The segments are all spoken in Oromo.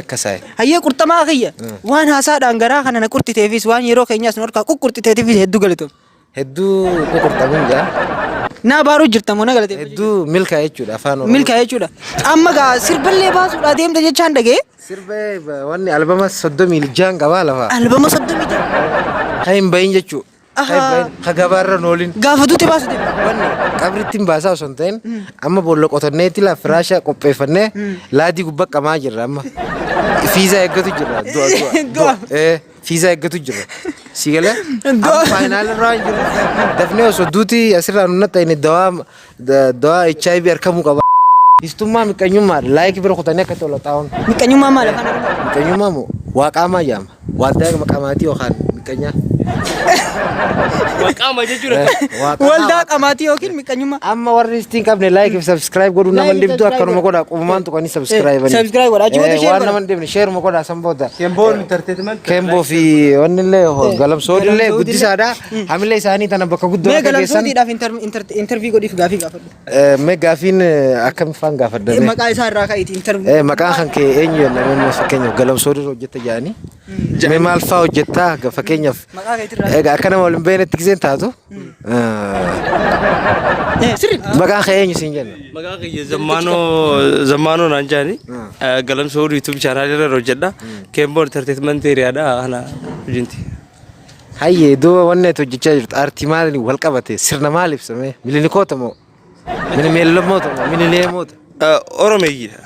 Akkasaa'e. Hayyee qurxamaa kiyya waan haasaadhaan garaa kana na qurxiteefis waan yeroo keenyaas nu harkaa quqqurxiteetifis hedduu galatoom. Hedduu ququrxamin jaa. Na abaaruu jirta moo na galateeffachuu? Hedduu milkaa jechuudha afaan Oromoo. Milkaa jechuudha. Amma gaa sirballee baasuudhaa deemta jechaan dhaga'e. Sirba wanni albama 36 qabaa lafa. Albama 36. Kan hin bahin jechuudha. Ahaa. Ka gabaarra hin oolin. Gaafa duute baasu deemta. Wanni qabritti hin baasaa osoo hin ta'in amma boolla qotanneetti laa firaasha qopheeffannee laadii gubbaa qamaa jirra amma. Fiizaa eeggatu jirra. Du'a du'a. Du'a. Ee fiizaa eeggatu jirra. Si galee Du'a. amma faayinaal irraa hin jiru. Dafnee osoo duuti asirraa nu naxxayne dawaa dawaa HIV argamuu qaba. Histummaa miqqanyummaadha. Laayikii bira kutanii akka tola xaa'oon. Miqqanyummaa maal afaan Oromoo? Miqqanyummaa moo waaqaamaa jedhama. Waaldaa maqamaatii yookaan miqqanyaa. Maqaama jechuudha. Waaqaamaa. Waldaa qamaatii yookiin miqqanyummaa. Amma warri istiin qabne like fi subscribe godhuu nama Like fi dhibdu akkanuma subscribe godhaa qubumaan tuqanii subscribe. Subscribe godhaa. Achi booda share Waan godhaa. nama dhibne share ma godhaa san booda. Kemboon entertainment. Kemboo fi wanni illee galamsoon illee guddisaadha. Hamilee isaanii tana bakka guddoo Mee akka geessan. galamsootiidhaaf interview godhiif gaafii gaafadhu. Mee gaafiin akkam faan gaafadha. Maqaa isaa irraa ka'iiti interview. Maqaan kan kee eenyu jenna mee fakkeenyaaf galamsoon irra hojjetta jedhanii. Mee maal faa hojjettaa fakkeenyaaf. Maqaa keetirraa. Egaa akka nama waliin beeknetti giseen taatu. Sirri. Maqaan kee eenyu siin jenna. Maqaan kiyya Zammaanoo Zammaanoo naan jedhani. Galamsoo YouTube channel irra hojjedha. Kemboo entertainment area dha kana hojiinti. Hayyee duuba wanni ati hojjechaa jirtu aartii maaliin wal qabate sirna maal ibsame milinikoota moo minimeellomoota moo minileemoota Oromeeyyiidha.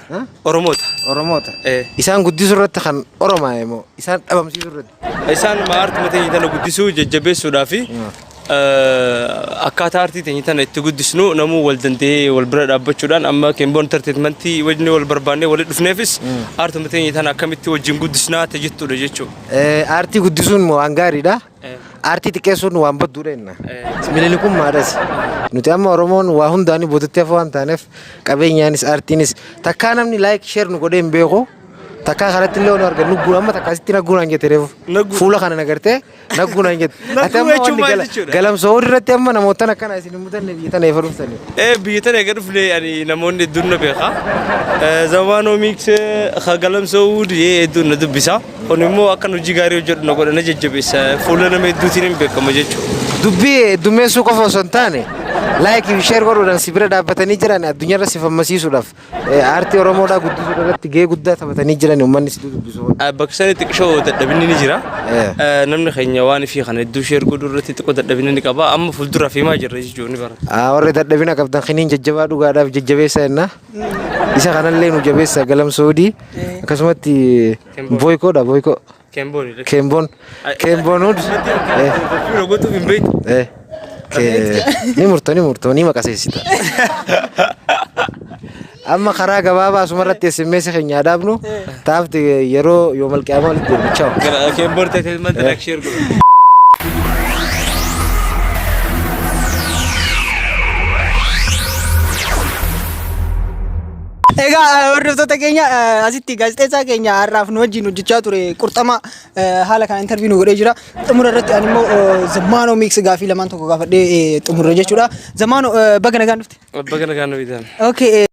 Oromoota. Oromoota. Eh. Isaan guddisuu irratti kan Oromaa'e moo isaan dhabamsiisuu irratti? Isaan aartii teenya tana guddisuu jajjabeessuudhaa fi akkaataa aartii teenya tana itti guddisnu namuu wal danda'ee wal bira dhaabbachuudhaan amma Kemboon entertainmentii wajjin wal barbaannee walitti dhufneefis aartii teenya tana akkamitti wajjin guddisnaa ta'e jechuudha jechuudha. Aartii guddisuun waan gaariidha. Aartii xiqqeessuun waan badduudha jenna. Mililikummaadhas. Nuti amma Oromoon waa hundaanii boodatti hafoo waan taaneef qabeenyaanis aartiinis takkaa namni like share nu godhee hin beeku. Takkaa kanatti illee waan argan nugguun amma takkaa sitti nagguun aan jette reefu. Nagguun. Fuula kana nagartee nagguun aan jette. Ati amma jechuun wanni maal gala- jechuudha? galamsoo irratti amma namootaan akkana isin hin mudanne biyya tana efa dhuftanii. Biyya tana eega dhufne ani namoonni hedduun na beeka. Zamaanoo miiks galamsoo hedduun na dubbisa. Kun immoo akkan hojii gaarii hojjedhu na godha na jajjabeessa. Fuula nama hedduutiin hin beekama jechuudha. Dubbii heddummeessuu qofa osoo hin taane like fi share godhuudhaan si bira dhaabbatanii jiran addunyaarra si fammasiisuudhaaf aartii Oromoodhaa guddisuu irratti gahee guddaa taphatanii jiran uummanni si dubbisu. Bakka sanitti xiqqishoo dadhabinni ni jira. Namni keenya waan ifii kana hedduu share godhuu irratti xiqqoo dadhabinni ni qaba. Amma fuulduraaf himaa jirra jechuun ni bara. Warri dadhabina qabdan kiniin jajjabaa dhugaadhaaf jajjabeessa jenna. Isa kanallee nu jabeessa galamsoodii akkasumatti boykoodha boykoo. Kemboon. Kemboon Kemboon hud. Interview gochuuf hin beektu. Ni murtoo ni murtoo ni maqaseessita. Amma karaa gabaabaa asumarratti SMS keenya dhaabnu taafti yeroo yoomal qiyaamaa walitti deemnu. Ciao. Kemboon entertainment like share godhu. Egaa hordoftoota keenya asitti gaazexeessaa keenya har'aaf nu wajjin hojjechaa ture qurxama haala kana interview nu godhee jira. Xumura irratti ani immoo Zammaanoo Mix gaafii lamaan tokko gaafadhee xumurre jechuudha. Zammaanoo baga nagaan dhufte. Baga nagaan nu bitan. Okay.